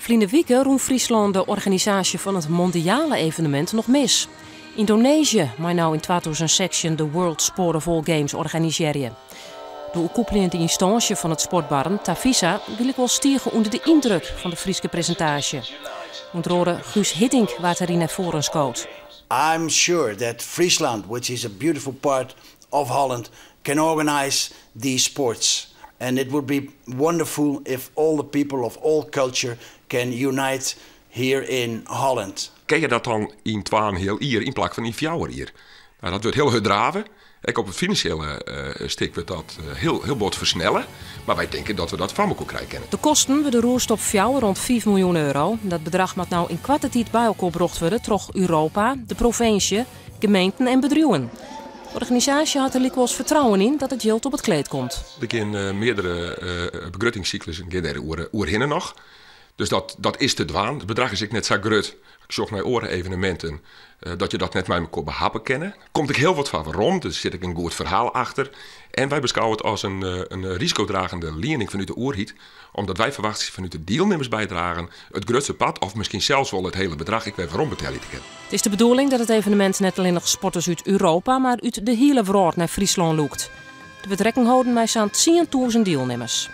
Ferline wike rûn Fryslân de organisaasje fan it mondiale evenemint noch mis. Yndoneezje mei no yn 2016 de World Sport of All Games organisearje. De oerkoepeljende ynstânsje fan it sportbarren, Tafisa, wie lykwols tige ûnder de yndruk fan de Fryske presintaasje. Under oare Guus Hiddink waard deryn nei foaren skood. I'm sure that Friesland, which is a beautiful part of Holland, can organize these sports. And it would be wonderful if all the people of all culture can unite here in Holland. Kin je dat dan yn 2,5 jier yn plak fan yn 4 jier? Nou, dat wurdt hiel hurd drave. Ek op it finansjele stik wurdt dat hiel, hiel bot fersnelle. Mar wy tinke dat we dat foar elkoar krije kinne. De kosten wurde rûsd op 4 oant 5 miljoen euro. Dat bedrach moat no yn koarte tiid by elkoar brocht wurde troch Europa, de provinsje, gemeenten en bedriuwen. De organisaasje hat der lykwols fertrouwen yn dat it jild op it kleed komt. Der gean meardere begruttingssyklussen gean dêr oerhinne noch. Dus dat is te dwaan. It bedrach is ek net sa grut. Ik sjoch nei oare eveneminten dat je dat net mei elkoar behappe kinne. Komt ek hiel wat foar werom, der sit ek in goed ferhaal achter. En wy beskôgje it as in risikodragende liening fanút de oerheid, omdat wy ferwachtsje fanút de dielnimmersbydragen it grutste part of miskien sels wol it hiele bedrach ek wer werom betelje te kinnen. It is de bedoeling dat it evenemint net allinnich sporters út Europa, mar út de hiele wrâld nei Fryslân lûkt. Der wurdt rekken holden mei sa'n 10.000 dielnimmers.